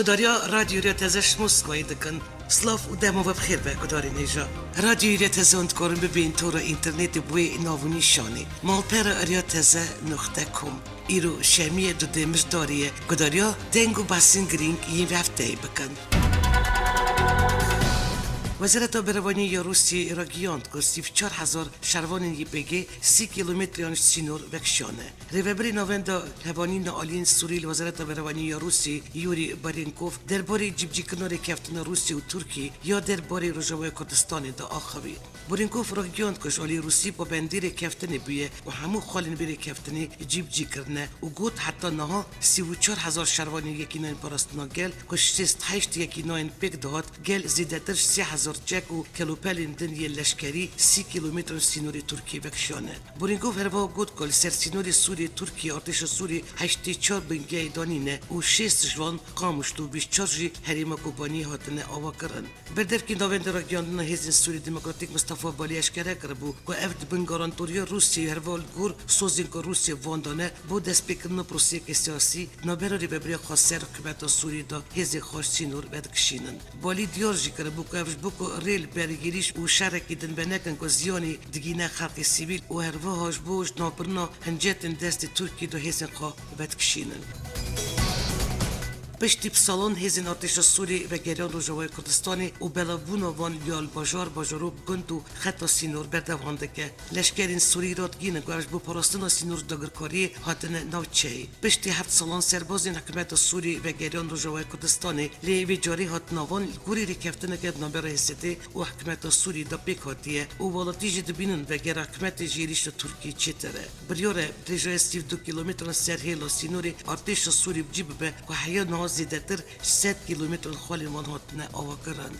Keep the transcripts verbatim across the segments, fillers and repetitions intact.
Guhdariya Radyo Rêya Teze ji Moskvayê dikin. Silav û dema we bi xêr be, guhdarên hêja. Radyo Rêya Teze hûn dikarin bibên tora înternetê bi wê nav û nîşanê: malpera Rêya Teze nuqte com. Îro şemiyê dudê Mijdarê ye, guhdariya deng û behsên girîng yên vê hefteyê bikin. Wezareta Berevaniyê ya Rûsiyê ragihand ku sî û çar hezar şervanên Y P G sî kîlometreyan ji sînor vekişiyane. Rêvebirê Navenda Hevanîna Aliyên Sûrî li Wezareta Berevaniyê ya Rûsî, Yurî Barenkov, derbarê cîbicîkirina rêkeftina Rûsî û Tirkî ya derbarê Rojavaya Kurdistanê de axivî. Barenkov ragihand ku ji alî Rûsî pabendî rêkeftinê bûye û hemû xalên vê rêkeftinê cîbicî kirine û got, heta niha sî û çar hezar şervanên Yekînayên Parastina Gel ku ji şêst heşt yekînayên pêk dihat, gel zêdetir ji sê hezar çek û kelûpelên din yên leşkerî sî kîlometran ji sînorê Tirkiyê vekişiyane. Barenkov herwiha got ku li ser sînorê Sûriyê Tirkiye artêşa Sûrî heştê çar bingehê danîne û şêst ji wan Qamişlo û bîst çar jî herêma Kobaniyê hatine avakirin. Berdevkê Navenda Ragihandina Hêzên Sûrî Demokratîk Mistefa Balî eşkere kiribû ku ev di bin garantoriya Rûsiyê, herwiha li gor sozên ku Rûsya van dane bo destpêkirina proseyeke siyasî, navbera rêvebiriya xweser û hikûmeta Sûrî de hêzên xwe ji sînor vedikişînin. Balî diyar jî kiribû ku ev ji bo ku rê li ber êrîş û şerekî din venekin ku ziyanê digihîne xelkê sivîl û herwiha ji bo ji navbirina hincetên destê Tirkiyê de hêzên xwe vedikişînin. Piştî bi salan hêzên artêşa Sûrî vegeriyan Rojavayê Kurdistanê û belavbûna van ya li bajar, bajarok, gund û xeta sînor berdewam dike. Leşkerên Sûrî radigihînin ku ev ji bo parastina sînor dagirkariyê hatine navçeyê. Piştî heft salan serbazên hikûmeta Sûrî vegeriyan Rojavayê Kurdistanê, lê vê carê hatina van li gorî rêkeftineke di navbera H S D û hikûmeta Sûrî de pêk hatiye û welatî jî dibînin vegera hikûmetê ji êrîşa Tirkiyê çêtir e. Biryar e dirêjaya sî û du kîlometran ser hêla sînorê artêşa Sûrî bi cî bibe ku heya niha zêdetir ji sed kîlometran xalên wan hatine avakirin.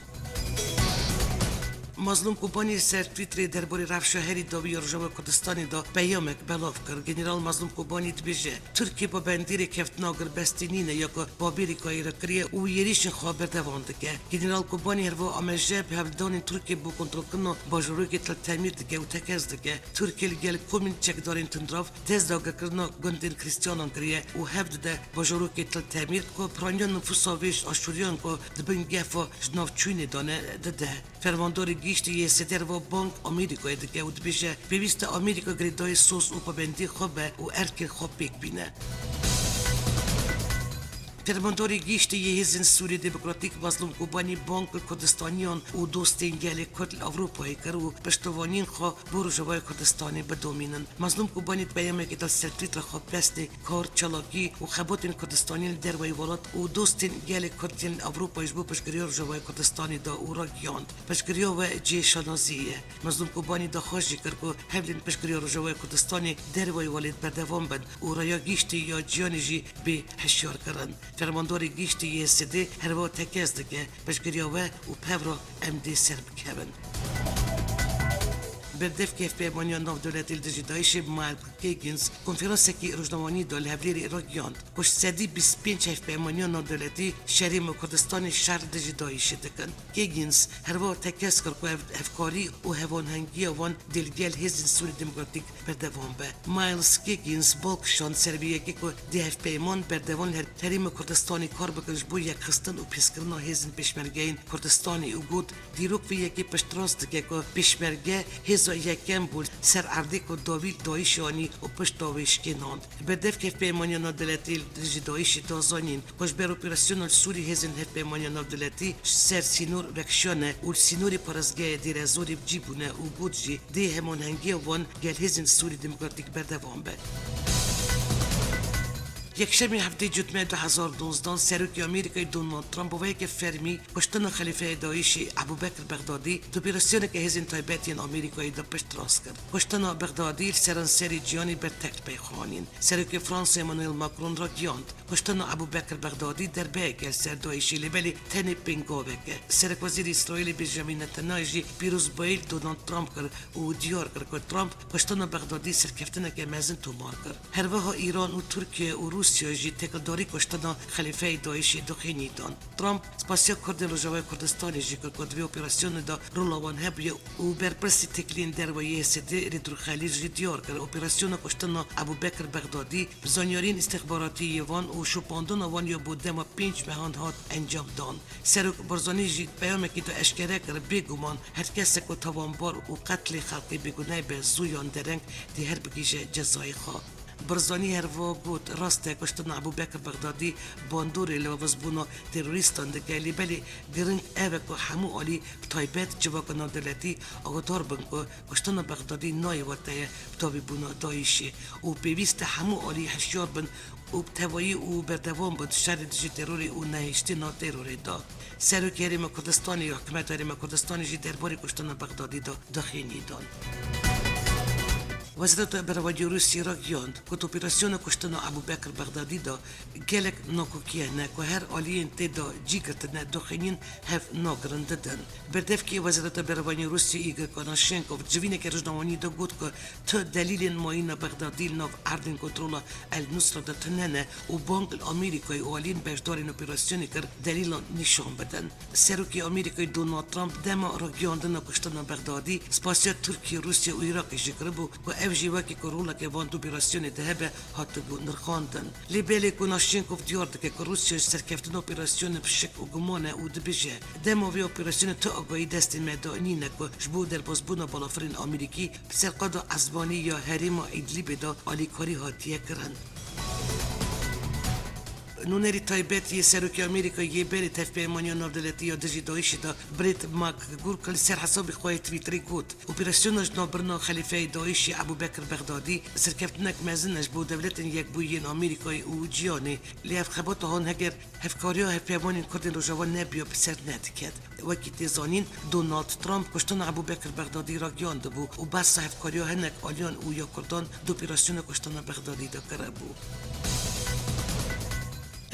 Mazlûm Kobanî ser Twitterê derbarê rewşa herî dawî ya Rojava Kurdistanê de peyamek belav kir. General Mazlûm Kobanî dibêje, Tirkiye pabendî rêkeftina agirbestê nîne ya ku bi Amerîkayê re kiriye û êrîşên xwe berdewam dike. General Kobanî herwiha amêje bi hevdanên Tirkiye bo kontrolkirina bajarokê Til Temîr dike û tekez dike, Tirkiye li gel komên çekdarên tundrav dest dagirkirina gundên Krîstiyanan kiriye û hev dide bajarokê Til Temîr ku piraniya nifûsa vê ji Aşûriyan ku di bin gefa ji nav çûyînê de ne dide. Fermandarê giştî yê H S D re ve bang Amerîkayê dike û dibêje, pêwîst e Amerîka girêdayî soz û pabendiyê xwe be û erkên xwe pêk bîne. Fermandarê giştî yê Hêzên Sûrî Demokratîk Mazlûm Kobanî bang li Kurdistaniyan û dostên gelê Kurd li Ewropayê kir û piştevaniyên xwe bo Rojavaya Kurdistanê bidomînin. Mazlûm Kobanî di peyamekê de li ser Twitter xwe pestê kar, çalakî û xebatên Kurdistaniyên li derveyî welat û dostên gelê Kurd yên li Ewropayê ji bo piştgiriya Rojavayê Kurdistanê da û ragihand, piştgiriya we cihê şanaziyê ye. Mazlûm Kobanî daxwaz jî kir ku hevdên piştgiriya Rojavayê Kurdistanê derveyî welat berdewam bin û raya giştî ya cîhanê jî bê hişyarkirin. Fermandarê giştî yê H S D herwiha tekez dike, piştgiriya we û bi hev re em dê ser bikevin. Berdevkê Hevpeymaniya Navdewletî li dijî DAIŞê Miles Higgins konferansekî rojnamevanî da li Hevlêrê ragihand ku ji sedî bîst û pênc hevpeymaniya navdewletî ji Herêma Kurdistanê şer li dijî DAIŞê dikin. Higgins herwiha tekez kir ku ev hevkarî û hevanhengiya wan dê li gel Hêzên Sûrî Demokratîk berdewam be. Miles Higgins bal kişand ser vê yekê ku dê hevpeyman berdewam li her-, Herêma Kurdistanê kar bikin ji bo yekxistin û pîskirina hêzên pêşmergeyên Kurdistanê û got, dîrok vê yekê piştrast dike ku pêşmerge hêza yekem bû li ser erdê ku dawî li DAIŞê anî û pişta wê şikênand. Berdevkê Hevpeymaniya Navdewletî li dijî DAIŞê da zanîn ku ji ber operasyona li Sûrî hêzên Hevpeymaniya Navdewletî ji ser sînor vekişiyane û li sînorê parêzgeha Dêrezorê bi cî bûne û got jî, dê hemanhengiya wan gel Hêzên Sûrî Demokratîk berdewam be. Yekşemê heftê Cotmehê du hezar û duwazdeh, Serokê Amerîkayê Donald Trump bi veyeke fermî kuştina xelîfeya DAIŞê Ebû Bekir Bexdadî di operasyoneke hêzên taybet yên Amerîkayê de piştrast kir. Kuştina Bexdadî li seranserê cîhanê ber tek li pey xwe anîn. Serokê Fransa Emmanuel Macron ragihand, kuştina Ebû Bekir Bexdadî derbeyeke li ser DAIŞê, lê belê tenê pêngavek e. Serekwezîrê Îsraîlê Benjamin Netanyahu jî pîrozbayî li Donald Trump kir û diyar kir ku Trump kuştina Bexdadî serkeftineke mezin tomar kir. Herwiha Îran û Tirkiye û Rûsya Rûsya jî têkildarî kuştina xelîfeyê DAIŞê dixînî dan. Trump spasiya Kurdên Rojavayê Kurdistanê jî kir ku di vê operasyonê de rola wan hebûye û berpirsî têkiliyên derve yê Êsêdê Rêdûr Xelîl jî diyar kir. Operasyona kuştina Ebû Bekir Bexdadî bi zanyariyên îstixbaratî yê van û şopandina wan ya bo dema pênc mehan hat encam dan. Serok Barzanî jî peyamekî de eşkere kir, bêguman her kesek ku tawanbar û qetlê xelkê bêguneh be zû yan dereng dê her bigihîje cezayê xwe. Barzanî herwiha got, rast e, kuştina Ebû Bekir Bexdadî bandorê lewazbûna terorîstan dike, lê belê giring ev e ku hemû alî, bi taybet civaka navdewletî, agodar bin ku kuştina Bexdadî nayê wate ye bi dawîbûna DAIŞê û pêwîst e hemû alî hişyar bin û bi tevayî û berdewam bin di şerê dijî terorê û nehiştina terorê de. Serokê Herêma Kurdistanê ya Hikûmeta Herêma Kurdistanê jî derbarê kuştina Bexdadî de dixînî dan. Wezareta Berevaniyê Rûsiyê ragihand ku di operasyona kuştina Ebû Bekir Bexdadî de gelek nakokî hene ku her aliyên tê de cî girtine dixînîn hev nagirin didin. Berdevkê Wezareta Berevaniyê Rûsiyê Îgor Konashenkov di civîneke rojnamewaniyê de got ku tu delîlên mayîna Bexdadî li nav erdên kontrola El Nusra de tune ne û bang li Amerîkayê û aliyên beşdarên operasyonê kir delîlan nîşan bidin. Serokê Amerîkayê Donald Trump dema ragihandina kuştina Bexdadî spasiya Tirkiye, Rûsya û Iraqê jî kiribû ku ev jî wekî ku roleke van du operasyonê de hebe hatibû nirxandin. Lê belê Konashenkov diyar dike ku Rûsya ji serkeftina operasyonê bi şik û guman e û dibêje, dema vê operasyonê tu agahî destê me de nîne ku ji bo derbasbûna balafirên Amerîkî bi ser qada Esbanî ya herêma Îdlîbê de alîkarî hatiye kirin. Nûnerî taybet yê Serokê Amerîkayê yê berê di Hevpeymaniya Navdewletî ya dijî DAIŞê de Brett McGurk li ser hesabê xwe yê Twitterê got, Operasyona ji navbirina xelîfeyê DAIŞê Ebû Bekir Bexdadî serkeftinek mezin e ji bo Dewletên Yekbûyî yên Amerîkayê û cîhanê. Lê ev xebata han heger hevkariya Hevpeymanên Kurdên Rojava nebiya bi ser nediket. Wekî tê zanîn, Donald Trump kuştina Ebû Bekir Bexdadî ragihiyandibû û behsa hevkariya hinek aliyan û ya Kurdan di operasyona kuştina Bexdadî de kiribû.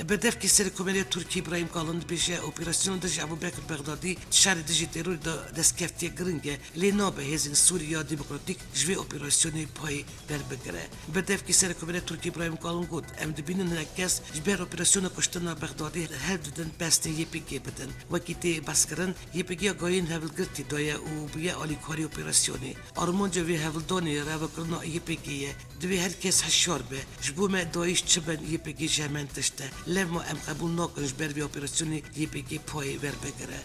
Berdevkê Serokkomariya Tirkiyê Îbrahîm Kalin dibêje, operasyona dijî Ebû Bekir Bexdadî di şerê dijî terorê de destkeftiye giring e, lê nabe hêzên Sûriya Demokratîk ji vê operasyonê payê derbigire. Berdevkê Serokkomariya Tirkiyê Îbrahîm Kalin got, em dibînin hinek kes ji ber operasyona kuştina Bexdadî hewl didin pestên Y P G bidin. Wekî tê behskirin, Y P G agahiyên hevilgirtî daye û bûye alîkarî operasyonê. Armanca vê hevldanê revekirina Y P G ye. Divê her kes hişyar be. Ji bo me DAIŞ çi bin, Y P G ji hemen tişt e. Levma em qebûl nakin ji ber vê operasyonê Y P G payê werbigire.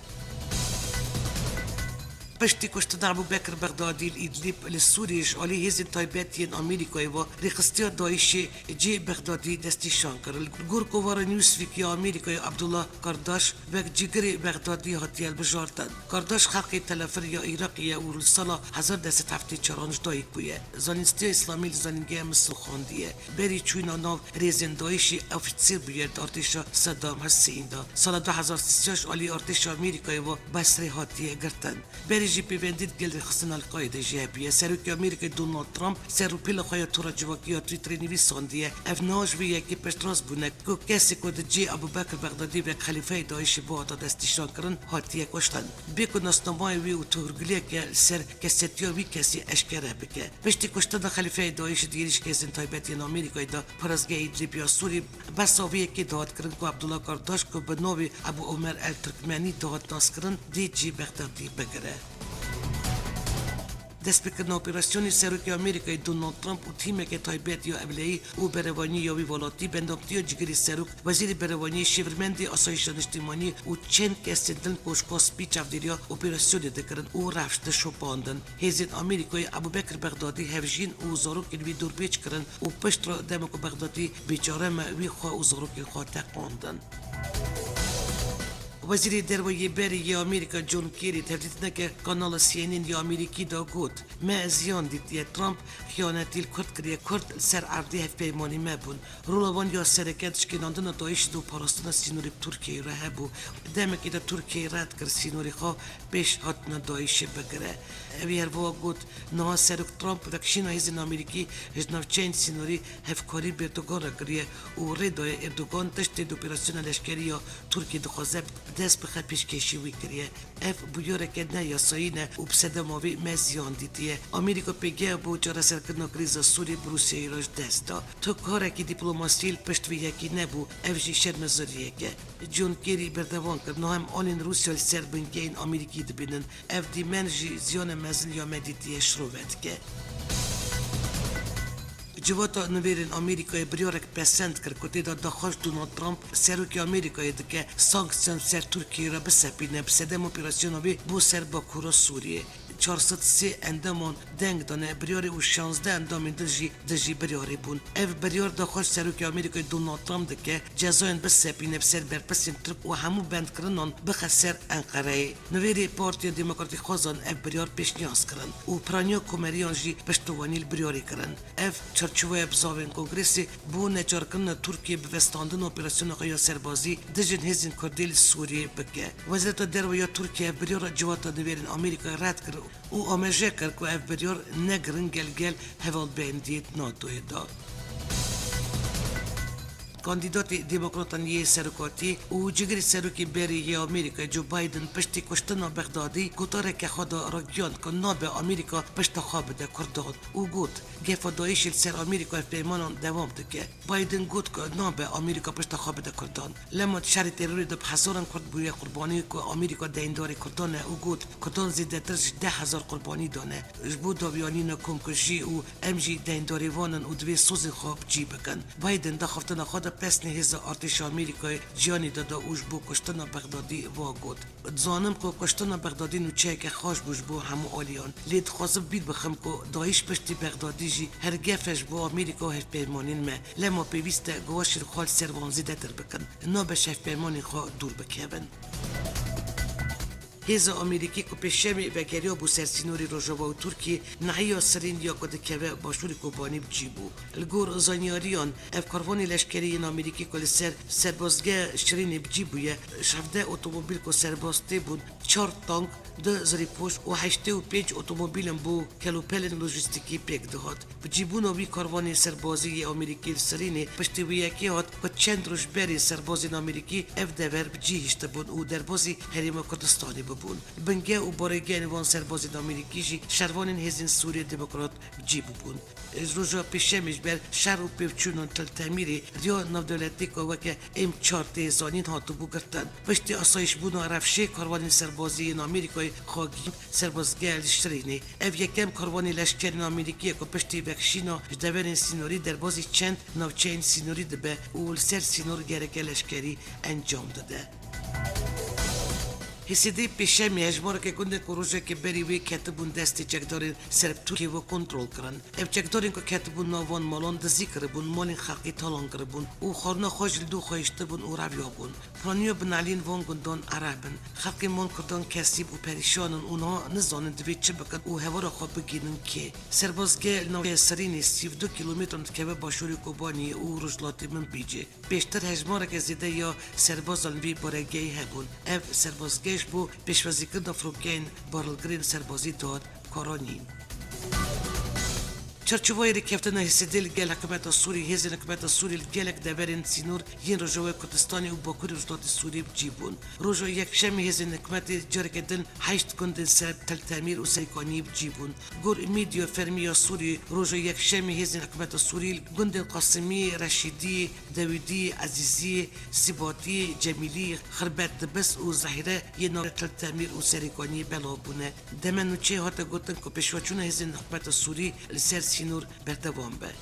Piştî kuştina Ebû Bekir Bexdadî li Îdlîb li Sûriyê ji alî hêzên taybet yên Amerîkayê ve rêxistiya DAIŞê cihê Bexdadî destnîşan kirin. Li gor kovara Newsweek ya Amerîkayê Abdullah Kardaş wek cîgirê Bexdadî hatiye hilbijartin. Kardaş xelkê Telefir ya Iraqê ye û li sala hezar neh sed heftê çaran ji dayik bûye. Zanînstiya Îslamî li zanîngeha Misil xwendiye. Berî çûna nav rêzên DAIŞê ofîsîr bûye di artêşa Sedam Huseyîn de. Sala du hezar sî ji şeş alî artêşa Amerîkayê ve Besrê hatiye girtin. Berî jî pêvendî digel rêxistina Al-Qaîdê jî hebûye. Serokê Amerîkayê Donald Trump ser rûpêla xwe ya tora civakî ya Twitterê nivîsandiye, ev niha ji vê yekê piştrast bûne ku kesê ku di cihê Ebû Bekir Bexdadî wek xelîfeyê DAIŞê bihata destnîşankirin hatiye kuştin. Bê ku nasnameyê wî û tuhurgiliyeke li ser kesetiya wî kesî eşkere bike. Piştî kuştina xelîfeyê DAIŞê di êrîşeke hêzên taybet yên Amerîkayê de parêzgeha Îdlîb ya Sûrî, behsa vê yekê dihat kirin ku Abdullah Kardaş ku bi navê Ebû Omer El Turkmenî dihat naskirin, dê cihê Bexdadî bigire. Destpêkirina operasyonê Serokê Amerîkayê Donald Trump û tîmeke taybet ya ewleyî û berevaniyê ya wî welatî bi endamtiya cîgirê serok, wezîrê berevaniyê, şêwirmendê asayîşa niştîmanî û çend kesên din Koşka Spî çavdêriya operasyonê dikirin û rewş dişopandin. Hêzên Amerîkayê Ebû Bekir Bexdadî hevjîn û zarokên wî dorpêç kirin û piştre dema ku Bexdadî bêçare me, wî xwe û zarokên xwe teqandin. Wezîrê Derve yê berê yê Amerîka John Kerry di hevdîtineke kanala C N N ya Amerîkî de got, Me ziyan dîtiye, Trump xiyanetî li Kurd kiriye, Kurd li ser erdê hevpeymanî me bûn. Rola wan ya sereke di şikênandina DAIŞê de û parastina sînorê bi Tirkiyeyê re hebû. Demekê de Tirkiye red kir sînorê xwe pêş hatina DAIŞê bigire. Ewî herwiha got, Niha Serok Trump vekişîna hêzên Amerîkî ji navçeyên sînorî hevkarî bi Erdogan re kiriye û rê daye Erdogan tiştê di operasyona leşkerî ya Tirkiyê dixwaze bi dest bi xwe pêşkêşî wî kiriye. Ev bûyereke ne yasayî ne û bi sedema wî me ziyan dîtiye. Amerîka pêgeha bo çareserkirina krîza Sûriyê bi Rûsyayê re ji dest da. Tu karekî dîplomasî li pişt vê yekî nebû, ev jî şermezariyek e. John Kerry berdewam kir, niha em alên Rûsya li ser bingehên Amerîkî dibînin. Ev dîmen jî ziyane mezin ya me dîtiye şirove dike. Civata nivêrên Amerîkayê biryarek pesend kir ku tê de daxwaz Donald Trump, serokê Amerîkayê dike sanksiyon ser Tirkiyeyê re bisepîne bi sedema operasyona wê bo ser Bakûra Sûriyê. Çar sed sê endaman deng dane biryarê û şazdeh endamên din jî dijî biryarê bûn. Ev biryar daxwaz serokê Amerîkayê Donald Trump dike cezayên bisepîne bi ser berpirsên Tirk û hemû bendkirinan bixe ser Enqereyê. Nivêrê Partiya Demokratîk Xwezan ev biryar pêşniyaz kirin û piraniya komeriyan jî piştewanî li biryarê kirin. Ev çarçoveya bizavên Kongresê bo neçarkirina Tirkiyê bi vestandina operasyona xwe ya serbazî dijin hêzên Kurdê li Sûriyê bike. Wezareta Derve ya Tirkiyê ev biryara civata nivêrên Amerîkayê red kir û amêje kir ku ev biryar ne giring e li gel hevalbendiyê NATOyê de. Kandîdatê Demokratan yê serokatî û cigirê serokê berê yê Amerîkayê Joe Biden piştî kuştina Bexdadî gotareke xwe de ragihand ku nabe Amerîka pişta xwe bide Kurdan û got, gefa DAIŞê li ser Amerîka hevpeymanan dewam dike. Biden got ku nabe Amerîka pişta xwe bide Kurdan. Lema di şerê terorê de bi hezaran Kurd bûye qurbanî ku Amerîka deyndarê Kurdan e û got, Kurdan zêdetir ji deh hezar qurbanî dane ji bo dawiyanîna komkujî û em jî deyndarê wan in û divê sozên xwe bi cî bikin. Biden di axaftina xwe de pesnê hêza artêşa Amerîkayê ciyanê de da û ji bo kuştina Bexdadî va got, Dizanim ku kuştina Bexdadî nûçeyeke xweş bû ji bo hemû aliyan, lê dixwazim bîr bixim ku DAIŞ piştî Bexdadî jî her gef e ji bo Amerîka û hevpeymanên me. Lema pêwîst e guvaşên xwe li ser wan zêdetir bikin. Nabe ji hevpeymanên xwe dûr bikevin. Hêza Amerîkî ku pêşemê vegeriyabû ser sînorê Rojava û Tirkiyê, nehiya Sirîn ya ku dikeve başûrê Kobanî bi cî bû. Li gor zanyariyan, ev karvanê leşkerî yên Amerîkî ku li ser serbazgeha Şirînê bi cî bûye, ji hevdeh otomobîl ku serbaz tê bûn, çar tank, du zirîpoş û heştê û pênc otomobîl in bo kelûpelên lojîstîkî pêk dihat. Bi cîbûna wî karvanê serbazî yê Amerîkî li Sirînê piştî wê yekê hat ku çend roj berê serbazên Amerîkî ev dever bi cî hiştibûn û derbasî Herêma Kurdistanê bibûn. Bingeh û baregehên van serbazên Amerîkî jî şervanên Hêzên Sûriyê Demokrat bi cî bûbûn. Ji roja pêşemê ji ber şer û pêvçûnan Til Temîrê riya navdewletî ku weke M çar tê zanîn hatibû girtin. Piştî asayîşbûna rewşê karvanên serbazî yên Amerîkayê xwe gihîn serbazgeha li Şirînê. Ev yekem karvanê leşkerên Amerîkî ye ku piştî vekişîna ji deverên sînorî derbazî çend navçeyên sînorî dibe û li ser sînor gereke leşkerî encam dide. Hêsêdê pêşemê hejmareke gundên ku rojeke berî wê ketibûn destê çekdarên ser bi Tirkiyê ve kontrol kirin. Ev çekdarên ku ketibûn nav van malan dizî kiribûn, malên xelkê talan kiribûn û xwarina xwe ji li dû xwe hiştibûn û reviyabûn. Piraniya bineliyên van gundan ereh bin. Xelkên van Kurdan kesîb û perîşan in û niha nizanin divê çi bikin û hevara xwe bigihînin kê. Serbazgeh li navçeya Sirînê sî û du kîlometran dikeve başûrê Kobaniyê û rojhilatê Minbicê. Pêştir hejmareke zêde ya serbazan vî baregehî hebûn. Ev serbazgeh ji bo pêşwazîkirina firokeyên barhilgirên serbazî dihat karanîn. Çarçovayê rêkeftina Hêsêdê li gel hikûmeta Sûrî, hêzên hikûmeta Sûrî li gelek deverên sînor yên Rojavayê Kurdistanê û Bakurê Rojhilatê Sûriyê bi cî bûn. Roja Yekşemê hêzên hikûmetê careke din heşt gundên ser Til Temîr û Serîkaniyê bi cî bûn. Gor medya fermî ya Sûrî, roja Yekşemê hêzên hikûmeta Sûrî li gundên Qasimî, Reşîdî, Dewîdî, Ezîzî, Sîbatî, Cemîlî, Xirbet Dibis û Zehîre yê navê Til Temîr û Serîkaniyê belav bûne. Deme nûçeyê hate gotin ku pêşveçûna hêzên hikûmeta Sûrî li ser sînor berdewam be.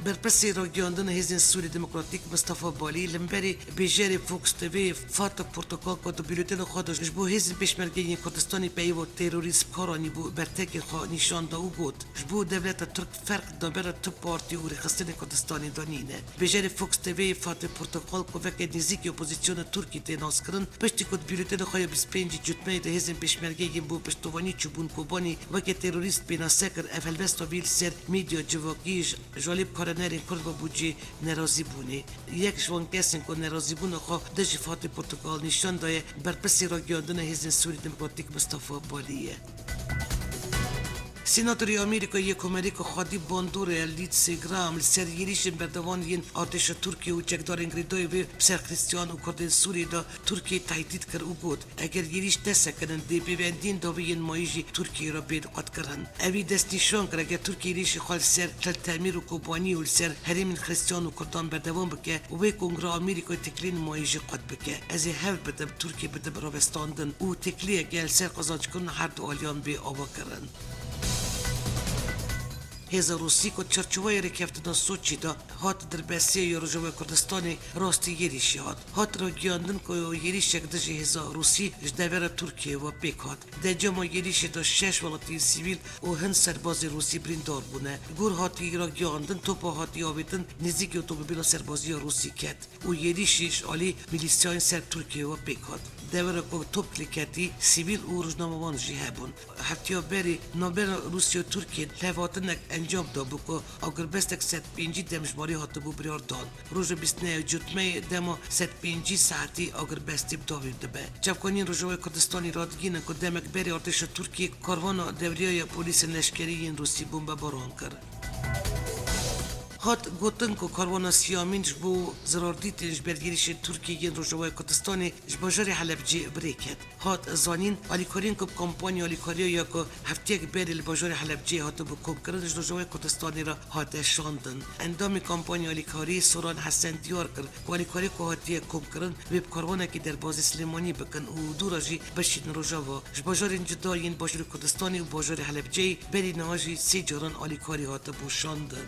Berpirsê ragihandina Hêzên Sûrî Demokratîk Mistefa Balî li hemberî bêjerê Fox T V'ê Fatih Portakal ku di bîlotena xwe de ji bo hêzên pêşmergeyên Kurdistanê peyva terorîst bi kar anîbû, bertekên xwe nîşan da û got, Ji bo dewleta Tirk ferq di navbera tu partî û rêxistinên Kurdistanê de nîne. Bêjerê Fox T V'ê Fatih Portakal ku weke nêzîkê opozisyona Tirkî tê naskirin, piştî ku di bîlotena xwe ya bîst û pêncî Cotmehê de hêzên pêşmergeyên bo piştevanî çûbûn Kobanî weke terorîst pênase kir, ev helwesta wî li ser medya civakî ji janîb karênerên Kurd ve bû cihê nerazîbûnê. Yek ji wan kesên ku nerazîbûna xwe dijî Fatih Portakal nîşan daye, berpirsê ragihandina Hêzên Sûrî Demokratîk Mistefa Balî ye. Senatorê Amerîkayê yê komerî ku xwedî bandorê Lindsey Graham li ser êrîşên berdevan yên artêşa Tirkiyê û çekdarên girêdayî wê bi ser Xristiyan û Kurdên Sûriyê de Tirkiyeyê tehdît kir û got, eger êrîş dest sekirin, dê pêvendiyên dawî yên mayî jî Tirkiyeyê re bên qutkirin. Evî destnîşan kir, eger Tirkiye êrîşê xwe li ser Til Temîr û Kobaniyê û li ser herêmên Xristiyan û Kurdan berdewam bike, wê Kongra Amerîkayê têkiliyên mayî jî qut bike. Ez ê hewl bidim Tirkiye bidim ravestandin û têkiliyeke li ser qazanckirina her du aliyan bê avakirin. Hêza Rûsî ku çarçoveya rêkeftina Soçî de hat dirbestiyê ya Rojavayê Kurdistanê rastî êrîşê hat. Hat ragihiyandin ku êrîşek dijî hêza Rûsî ji devera Tirkiyeyê ve pêk hat. Di encama êrîşê de şeş welatiyên sivîl û hin serbazê Rûsî birîndar bûne. Li gor hatî ragihiyandin, topa hatî avêtin nêzîkî otomobîla serbazî ya Rûsî ket û êrîşî ji alî milîsyayên ser Tirkiyeyê ve pêk hat. Devera ku top lê ketî, sivîl û rojnamevan jî hebûn. Hefteya berê navbera Rûsya û Tirkiyê lihevhatinek encam dabû ku agirbestek sed pêncî demjbarî hatibû birardan. Roja bîst û nehê Cotmeyê dema sed pêncî saetî agirbestî bi dawî dibe. Çavkaniyên Rojavayê Kurdistanê radigihînin ku demek berê artêşa Tirkiyê karwana dewriya ya polîsên leşkerî yên Rûsî bombebaran kir. Hat gotin ku karwana siyamîn ji bo zirardîtên ji ber êrîşên Tirkiyê yên Rojavayê Kurdistanê ji bajarê Helebcê bi rê ket. Hat zanîn, alîkariyên ku bi kampanya alîkariya ya ku hefteyek berê li bajarê Helebcê hatibû komkirin, ji Rojavayê Kurdistanê re hate şandin. Endamê kampanya alîkariyê Soran Hesen diyar kir ku alîkarî ku hatiye komkirin, wê bi karwanekî derbazî Silêmaniyê bikin û dû re jî bişînin Rojava. Ji bajarên cuda yên Başûrê Kurdistanê û bajarê Helebceyê berî niha jî sê caran alîkarî hatibû şandin.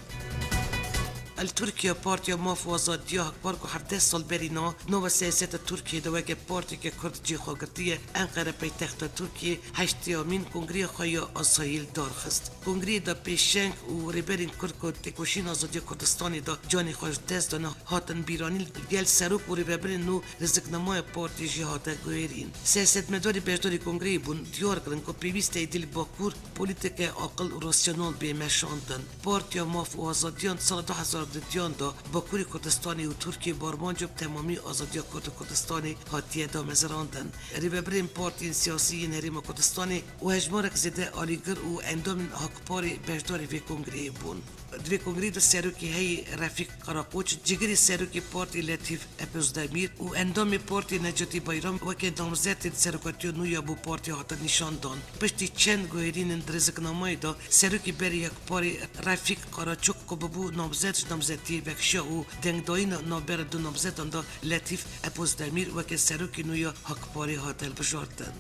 Li Tirkiye Partiya Maf û Azadiya Hakpar ku hevdeh sal berî niha di nava siyaseta Tirkiyê de weke partiyeke Kurd cê xwe girtiye, Enqere paytexta Tirkiyê heştêyamîn kongreya xwe ya asayî li dar xist. Kongreyê de pêşeng û rêberên Kurd ku têkoşîn azadiya Kurdistanê de canê xwe ji dest dane hatin bîranîn, li gel serok û rêvebirên nû rêziknameya partiyê jî hate guherîn. Siyasetmedarê beşdarî kongreyê bûn diyar kirin ku pêwîst e êdî li Bakur polîtîkeke aqil û rasyonel bê meşandin. Partiya Maf û Azadiyan di sala du hezar û duduyan de Bakurê Kurdistanê û Tirkiyê bi armanca bi temamî azadiya Kurd û Kurdistanê hatiye damezirandin. Rêvebirên partiyên siyasî yên Herêma Kurdistanê û hejmarek zêde alîgir û endamên Hakparê beşdarî vê kongreyê bûn. Di vê kongreyê de serokê heyî Refîk Karakoç, cigirê serokê partiyê Letîf Epozdemîr û endamê partiyê Necatî Bayram weke namzetên serokatiya nû ya bo partiyê hatin nîşandan. Piştî çend guherînên di rêziknameyê de serokê berê Hakparê Refîk Karaçok ku bibû namzet ji namzetiyê vekişa û dengdayîna navbera du namzetan de Letîf Epozdemîr weke serokê nû ya Hakparê hat hilbijartin.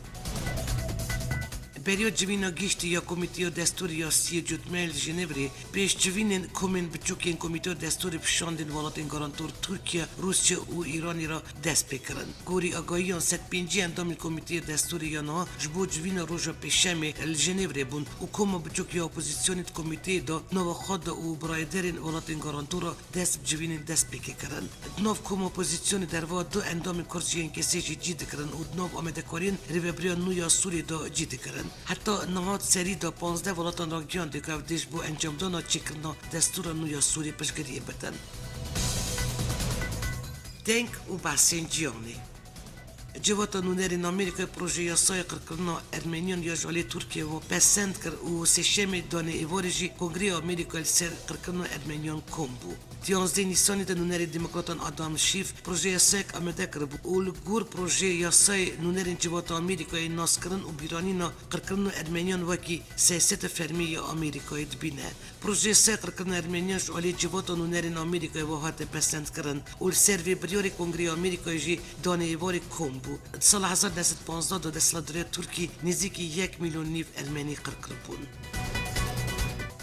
Beriya civîna giştî ya Komîteya Destûrî ya Siyê Cotmeyê li Jenêvrê pêşcivînên komên biçûkên Komîteya Destûrî bi şandên welatên garantor Tirkiye, Rûsya û Îranê re dest pê kirin. Gorî agahiyan sed pêncî endamên Komîteya Destûrê ya niha ji bo civîna roja Pêşemê li Jenêvrê bûn û koma biçûk ya opozîsyonê di komîteyê de nava xwe de û birayederên welatên garantor re dest bi civînên destpêkê kirin. Di nav koma opozîsyonê derva du endamên Kurd ji YNKS'ê jî cî dikirin û di nav amadekariyên rêvebiriya nû ya Sûriyê de cî dikirin. Heta niha di serî de panzdeh welatan ragihande ku ev dê ji bo encamdana çêkirina destûra nû ya Sûriyê piştgiriyê bidin. Deng û behsên ciyanê. Civata nûnerên Amerîkayê proje yasaya qirkirina Ermeniyan ya ji alî Tirkiyê ve pesend kir û Sêşemê danê êvarê jî Kongreya Amerîkayê li ser qirkirina Ermeniyan kom bû. Di yanzdeh Nîsanê de nûnerê Demokratan Adam Schiff proje yasayek amade kiribû û li gor proje yasayê nûnerên Civata Amerîkayê naskirin û bîranîna qirkirina Ermeniyan wekî siyaseta fermî ya Amerîkayê dibîne. Projeya ser qirkirina Ermeniyan ji alî civata nûnerên Amerîkayê ve hate pesendkirin û li ser vê biryarê Kongreya Amerîkayê jî danê êvarê kom bû. Di sala hezar neh sed panzdeh de desthilatdariya Tirkî nêzîkî yek milyon nîv Ermenî qir kiribûn.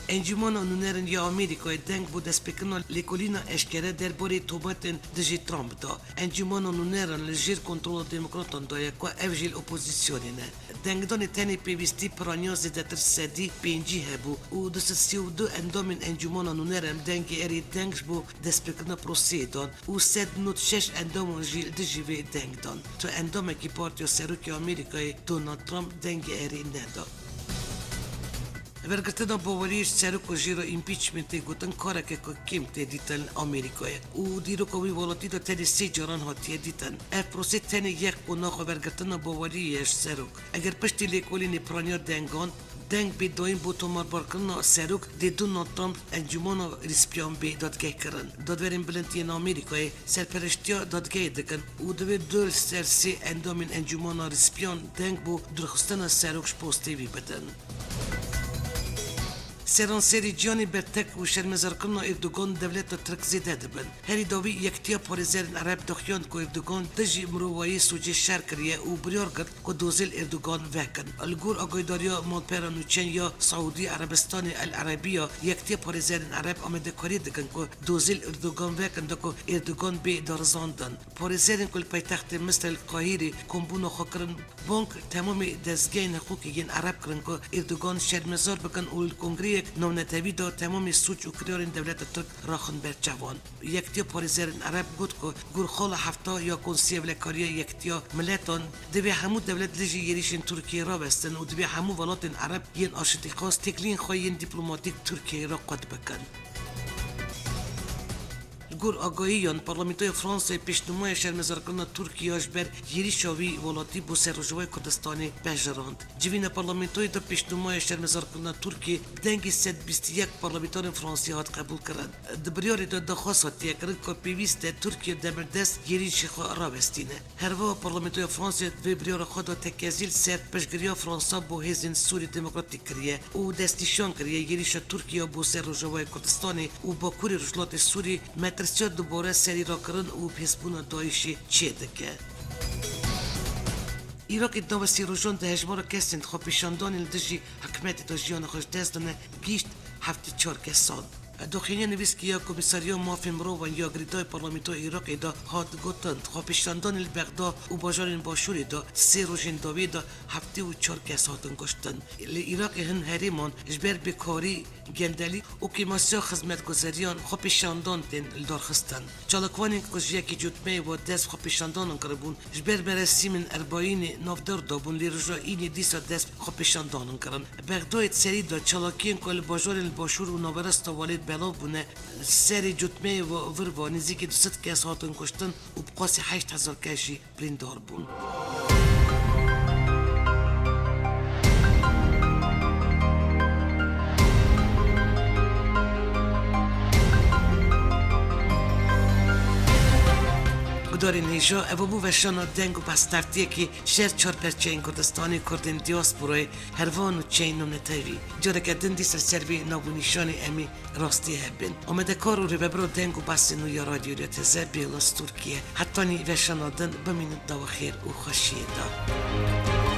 Encûmena Nûnerên ya Amerîkayê deng bo destpêkirina lêkolîna eşkere derbarê tometên dijî Trump da. Encûmena Nûneran li jêr kontrola demokratan de ye ku ev jî li opozîsyonê ne. Dengdanê tenê pêwîstî piraniya zêdetir sedî pêncî hebû û du sed sî û du endamên Encûmena Nûneran dengê erê deng ji bo destpêkirina proseyê dan û sed nod şeş endaman jî li dijî vê deng dan. Tu endamekî Partiya Serokê Amerîkayê Donald Trump dengê erê neda. Wergirtina baweriyê ji serok û jêra împeachmentê gotin kareke ku kêm tê dîtin li Amerîkayê û dîroka wî welatî de tenê sê caran hatiye dîtin. Ev prosê tenê yek qonaxa wergirtina baweriyê ye ji serok. Eger piştî lêkolînê piraniya dengan, Deng bê dayîn bo tomarbarkirina serok dê Donald Trump encûmana rîspiyan bê dadgehkirin. Dadwerên bilind yên Amerîkayê serpereştiya dadgehê dikin û divê du li ser sê endamên encûmana rîspiyan deng bo durxistina serok ji postê wî bidin. Seranserî cîhanê bertek û şermezarkirina Erdogan dewleta Tirk zêde dibin. Herî dawî Yektiya Parêzerên Ereb daxuyand ku Erdogan dijî mirovayî sûcê şer kiriye û biryar girt ku dozê li Erdogan vekin. Li gor agahîdariya malpera nûçeyan ya Siûdî Erebistanê El Erebiya, Yektiya Parêzerên Ereb amadekariyê dikin ku dozê li Erdogan vekin da ku Erdogan bê darizandin. Parêzerên ku li paytextê Misirê li Qahîrê kombûna xwe kirin, bang temamê dezgehên hiqûqî yên Ereb kirin ku Erdogan şermezar bikin û li kongreyek navnetewî de temamê sûc û kiryarên dewleta Tirk raxin ber çavan. Yektiya Parêzerên Ereb got ku gor xala hefta ya Konseya Ewlekariya Yektiya Miletan, divê hemû dewlet li dijî êrîşên Tirkiyeyê rawestin û divê hemû welatên Ereb yên aşitîxwaz têkiliyên xwe yên dîplomatîk Tirkiyeyê re qut bikin. Li gor agahiyan, Parlamentoya Fransayê pêşnûmaya şermezarkirina Tirkiye ji ber êrîşa wî welatî bo ser Rojavayê Kurdistanê pejirand. Civîna parlamentoyê de pêşnûmaya şermezarkirina Tirkiyê bi dengê sed bîst û yek parlamenterên Fransî hat qebûlkirin. Di biryarê de daxwaz hatiye kirin ku pêwîst e Tirkiye demildest êrîşê xwe rawestîne. Herwiha Parlamentoya Fransê di vê biryara xwe de tekezî li ser piştgiriya Fransa bo hêzên Sûrî Demokratîk kiriye û destnîşan kiriye êrîşa Tirkiye bo ser Rojavayê Kurdistanê û Bakurê Rojhilatê Sûrî metirsiya dubare serî rakirin û bihêzbûna DAIŞê çêdike. Iraqê di nava sê rojan de hejmara kesên xwepêşandanê li dijî hikûmetê de jiyana xwe ji dest dane gihîşt heftê çar kesan. Doxîniya nivîskî ya Komîsariya Mafên Mirovan ya Girêdayî Parlamentoya Iraqê de hat gotin, xwepêşandanê li Bexda û bajarên başûrê de sê rojên dawî de heftê û çar kes hatin kuştin. Li Iraqê hin herêman ji ber bêkarî, gendelî û kêmasiya xizmetguzeriyan xwepêşandan tên lidarxistin. Çalakvanên ku ji yekê Cotmeyê ve dest xwepêşandanan kiribûn, ji ber meresîmên Erbayînê navdar dabûn, lê roja Înê dîsa dest xwepêşandanan kirin. Bexdayê di serî de çalakiyên ku li bajarên li başûr û naverasta welêt belav bûne, serê Cotmeyê ve vir ve nêzîkî du sed kes hatin kuştin û bi qasî heşt hezar kes jî birîndar bûn. Gudarên hêja, ev bû veşana deng û behstartiyekî ji her çar perçeyên Kurdistanê, Kurdên diasporayê, hervan û çeyên navnetewî. Careke din dîsa li ser vê nav û nîşanê em ê rastî hebin. Amadekar û rêvebiro deng û behsên nû ya Radyo Rêya Teze, Bêhlas Tirkiye. Hetanî veşana din, bimînin dawa xêr û xweşiyê de.